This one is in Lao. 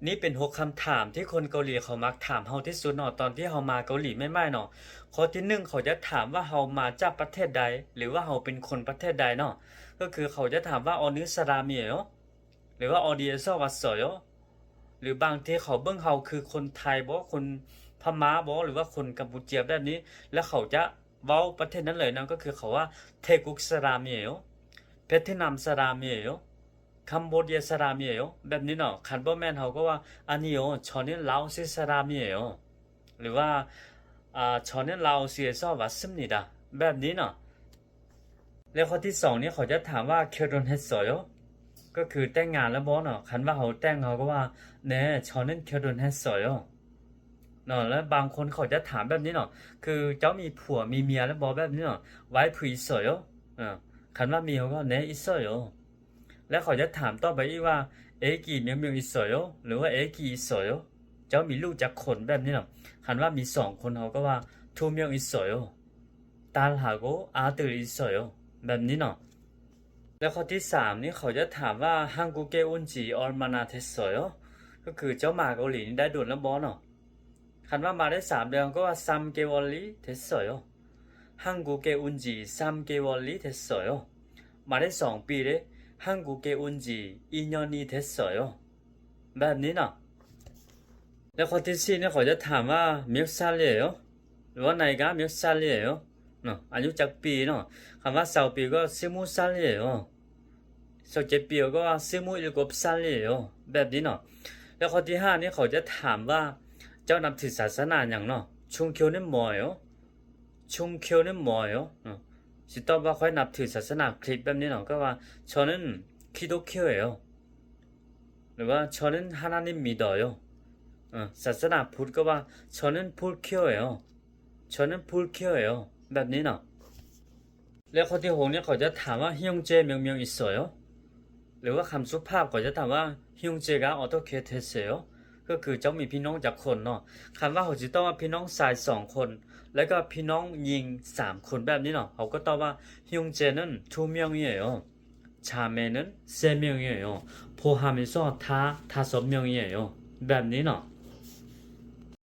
ນີ້ເປັນຫົກຄຳຖາມທີ່ຄົນເກົາຫຼີເຂົາມັກຖາມເຮົາທີ່ສຸດເນາະ ຕອນທີ່ເຮົາມາເກົາຫຼີໃໝ່ໆເນາະ. ຂໍ້ທີໜຶ່ງ ເຂົາຈະຖາມວ່າເຮົາມາຈາກປະເທດໃດ ຫຼືວ່າເຮົາເປັນຄົນປະເທດໃດເນາະ. ກໍຄືເຂົາຈະຖາມວ່າ 어느 사람이에요? ຫຼືວ່າ 어디에서 왔어요? ຫຼືບາງທີເຂົາເບິ່ງເຮົາຄືຄົນໄທບໍ ຄົນພະມ້າບໍ ຫຼືວ່າຄົນກຳປູເຈຍແບບນີ້ ແລ້ວເຂົາຈະເວົ້າປະເທດນັ້ນເລີຍເນາະ. ກໍຄືເຂົາວ່າ 태국 사람이에요, 베트남 사람이에요, 캄보디아 사람이에요 ແບບນີ້ເນາະ. ຄັນບໍ່ແມ່ນເຮົາກໍວ່າ 아니요, 저는 라오스 사람이에요 ຫຼືວ່າ 아, 저는 라오스에서 왔습니다 ແບບນີ້ເນາະ. ແລ້ວຂໍ້ທີສອງນີ້ເຂົາຈະຖາມວ່າ 결혼했어요? ກໍຄືແຕ່ງງານແລ້ວບໍ່ເນາະ. ຄັນວ່າເຮົາແຕ່ງ ເຮົາກໍວ່າ 네, 저는 결혼했어요 ເນາະ. ແລ້ວບາງຄົນເຂົາຈະຖາມແບບນີ້ເນາະ ຄື ເຈົ້າມີຜົວມີເມຍແລ້ວບໍ່ ແບບນີ້ເນາະ. 와이프 있어요? ເອີ ຄັນວ່າມີ ເຮົາກໍ 네, 있어요. ແລ້ວເຂົາຈະຖາມຕໍ່ໄປອີກວ່າ 애기 몇 명 있어요? ຫຼືວ່າ 애기 있어요? ເຈົ້າມີລູກຈັກຄົນ ແບບນີ້ເນາະ. ຄັນວ່າມີສອງຄົນ ເຮົາກໍວ່າ 두 명 있어요. 딸하고 아들 있어요. ແບບນີ້ເນາະ. ແລ້ວຂໍ້ທີສາມນີ້ເຂົາຈະຖາມວ່າ 한국에 온 지 얼마나 됐어요? ກໍຄືເຈົ້າມາເກົາຫຼີນີ້ໄດ້ດົນແລ້ວບໍ່ເນາະ. ຄັນວ່າມາໄດ້ສາມເດືອນ ເຮົາກໍວ່າ 삼 개월이 됐어요. 한국에 온 지 삼 개월이 됐어요. ມາໄດ້ສອງປີເດ້. 한국에 온 지 이 년이 됐어요. ແບບນີ້ເນາະ. ແລ້ວຂໍ້ທີສີ່ນີ້ເຂົາຈະຖາມວ່າ 몇 살이에요? ຫຼືວ່າ 나이가 몇 살이에요? ເນາະ ອາຍຸຈັກປີເນາະ. ຄັນວ່າຊາວປີກໍ 스무 살이에요. ຊາວເຈັດປີກໍວ່າ 스물일곱 살이에요. ແບບນີ້ເນາະ. ແລ້ວຂໍ້ທີຫ້ານີ້ເຂົາຈະຖາມວ່າ ເຈົ້ານັບຖືສາສະໜາຫຍັງເນາະ. 종교는 뭐예요? 종교는 뭐예요? ເນາະ ຊິຕອບວ່າ ຂ້ອຍນັບຖືສາສະໜາຄຣິດ ແບບນີ້ເນາະ ກໍວ່າ 저는 기독교예요. ຫຼືວ່າ 저는 하나님 믿어요. ເອີ ສາສະໜາພຸດກໍວ່າ 저는 불교예요. 저는 불교예요. ແບບນີ້ເນາະ. ແລ້ວຂໍ້ທີຫົກນີ້ເຂົາຈະຖາມວ່າ 형제 몇 명 있어요? ຫຼືວ່າຄຳສຸພາບເຂົາຈະຖາມວ່າ 형제가 어떻게 되세요? ກໍຄືເຈົ້າມີພີ່ນ້ອງຈັກຄົນເນາະ. ຄັນວ່າເຮົາຊິຕອບວ່າ ພີ່ນ້ອງຊາຍສອງຄົນ ແລ້ວກໍພີ່ນ້ອງຍິງສາມຄົນ ແບບນີ້ເນາະ ເຮົາກໍຕອບວ່າ 형제는 두 명이에요. 자매는 세 명이에요. 포함해서 다 다섯 명이에요. ແບບນີ້ເນາະ.